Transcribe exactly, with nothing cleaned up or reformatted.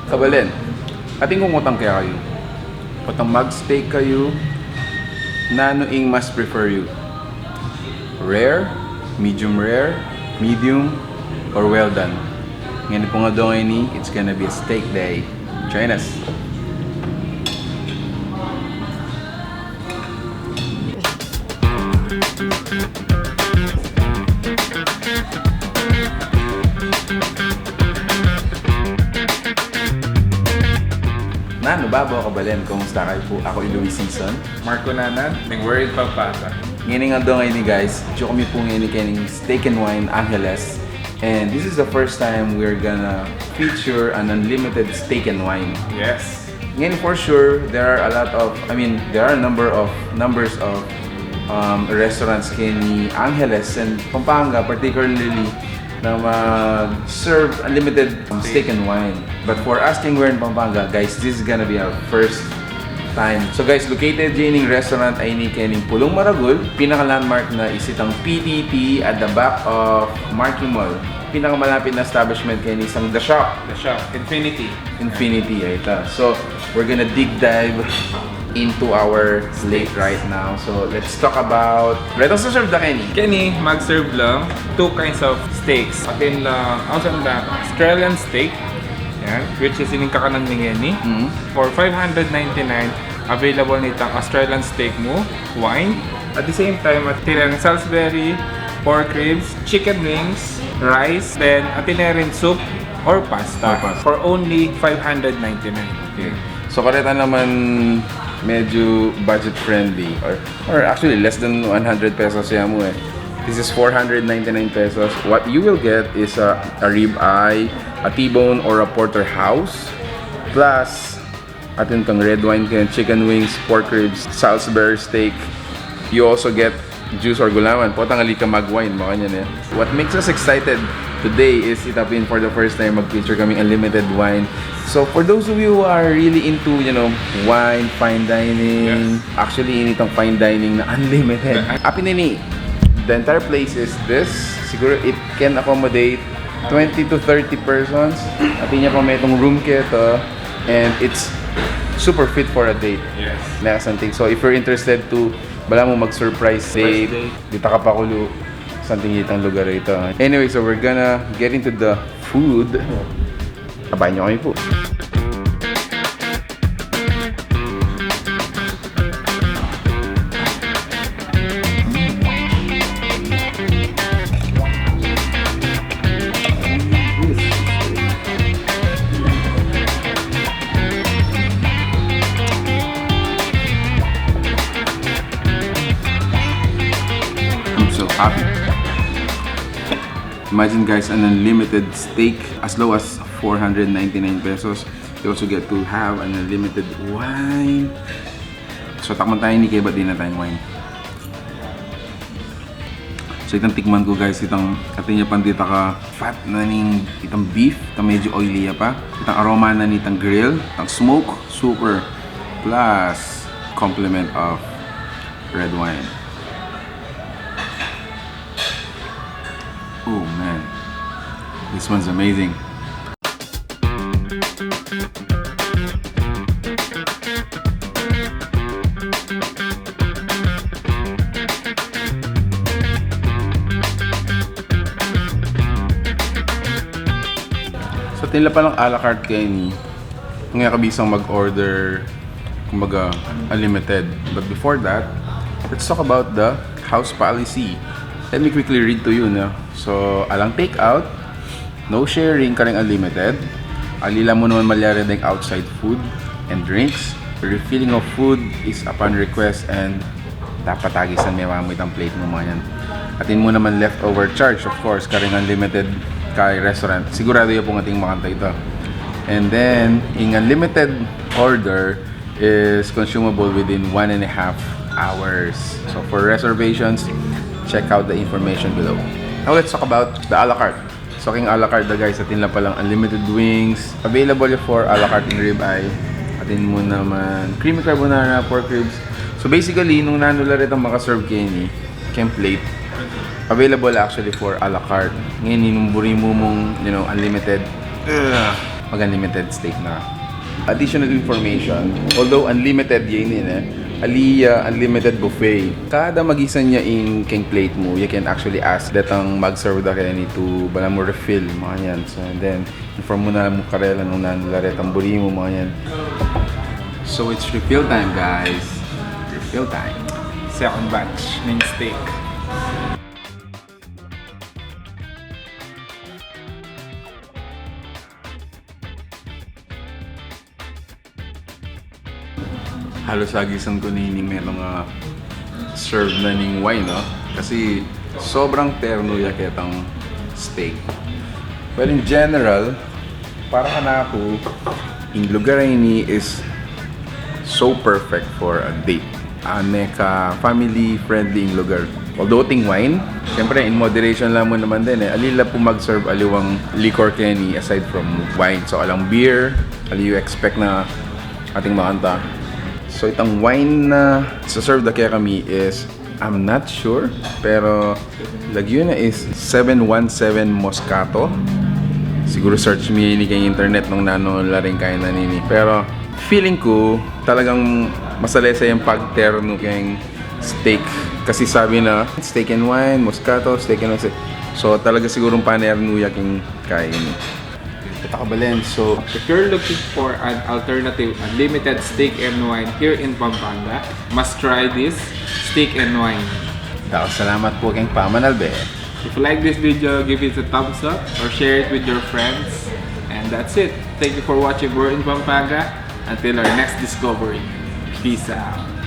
Kabalen, atin kung utang kaya kayu. Utang mag-steak kayu, nanu ing mas prefer yu? Rare, medium rare, medium, or well done? Ngeni pung adong ini, it's gonna be a steak day. Join us! Nanu, babo, kabalen, kumusta kayu pu? Aku i Luis Sison. Marco Nanan, ning Worried Papasa. Ngening adong ini, guys, atyu kami pu ngeni kening Steak and Wine Angeles. And this is the first time we're gonna feature an unlimited steak and wine. Yes. Ngeni, for sure, there are a lot of, I mean, there are a number of, numbers of, um, restaurants keni Angeles and Pampanga, particularly, na mag-serve unlimited, um, steak and wine. But for us, keng we're in Pampanga, guys, this is gonna be our first time. So, guys, located ya ining restaurant a ini kening Pulong Maragul. Pinaka-landmark na is itang P T P at the back of Marquee Mall. Pinakamalapit na establishment keni, isang The Shop. The Shop, Infinity. Infinity, ay ita. So, we're gonna dig dive into our plate right now. So, let's talk about, retang serve da keni. Keni, mag-serve lang two kinds of steaks. Atin lang, ang sanda, Australian steak. Yan, which is ining kakanan mi ngeni. Mm. For five hundred ninety-nine, available na itang Australian steak mu, wine. At the same time, atin lang Salisbury, pork ribs, chicken wings, rice, then atin na rin soup or pasta. Or pasta. For only five hundred ninety-nine. Okay. So, kareta naman medyo budget friendly or, or actually less than one hundred pesos ya mu eh. This is four hundred ninety-nine pesos. What you will get is a, a rib eye, a T-bone or a porterhouse, plus atin kang red wine, keng chicken wings, pork ribs, Salisbury steak. You also get juice or gulaman. Potang ali ka mag-wine, makanyan e. What makes us excited today is ita pin for the first time mag-feature kaming unlimited wine. So for those of you who are really into, you know, wine, fine dining, yes, actually, ini itang fine dining na unlimited. Uh, uh, apin ini, the entire place is this. Siguro it can accommodate twenty to thirty persons. Atin ya pa itang room keta, and it's super fit for a date. Yes. Na something. So if you're interested to, balamu mag-surprise date, date, dita ka pa kulu, something itang lugar ita. Anyway, so we're gonna get into the food. Abayan nyo kami pu. I'm so happy. Imagine, guys, an unlimited steak as low as four hundred ninety-nine pesos. You also get to have an unlimited wine. So, takman taya ini, kaybat dinan taya ing wine. So, itang tikman ku, guys, itang, atin ya pa dita ka fat na ning itang beef, itang medyo oily ya pa. Itang aroma na nitang grill, itang smoke, super. Plus, complement of red wine. Oh man, this one's amazing. So, atin la palang a la carte keni. Kung e ka bisang mag-order, kumbaga, unlimited. But before that, let's talk about the house policy. Let me quickly read to you, no? So, alang take out, no sharing karing unlimited. Ali la mu naman malyari deng outside food and drinks. Refilling of food is upon request and dapat agisan me mamu itang plate mu, makanyan. Atin mu naman leftover charge, of course, karing unlimited kaya restaurant. Sigurado ya pung atin makanta ita. And then, ing unlimited order is consumable within one and a half hours. So for reservations, check out the information below. Now let's talk about the a la carte. So, keng a la carte da, guys, atin la palang unlimited wings. Available ya for a la carte ing rib eye. Atin mu naman creamy carbonara, pork ribs. So, basically, nung nanu la retang maka-serve keni keng plate, available actually for a la carte. Ngeni, nung buri mu mung, you know, unlimited, ugh, Mag-unlimited steak na. Additional information, although unlimited ya ini, e, ali, ah, unlimited buffet. Kada magisan ya ing keng plate mu, you can actually ask detang mag-serve da keni to balamu refill, makanyan. So, and then, inform mu na mu karela nung nanu la retang buri mu, makanyan. So, it's refill time, guys. Refill time. Second batch ning steak. Halos agisan ku na ini metung a serve na ning wine, no? Kasi sobrang ternu ya ketang steak. Well, in general, para kanaku, ing lugar a ini is so perfect for a date. Ane ka family-friendly ing lugar. Although ating wine, syempre, in moderation la mu naman din, e. Ali la pu mag-serve aliwang liquor keni aside from wine. So, alang beer, ali yu expect na ating makanta. So, itang wine na sa-serve da kekami is, I'm not sure, pero lagyu na is seven one seven Moscato. Siguru search mi ini keng internet nung nanu la ring kainan ini. Pero feeling ku talagang masalese yang pagternu keng steak. Kasi sabi na, steak and wine, Moscato, steak and wine. So, talaga sigurung panernu ya keng kain. Kita ka balen. So, if you're looking for an alternative unlimited steak and wine here in Pampanga, must try this steak and wine. Dakal salamat pu keng pamanalbe. If you like this video, give it a thumbs up or share it with your friends. And that's it. Thank you for watching We're in Pampanga. Until our next discovery. Peace out.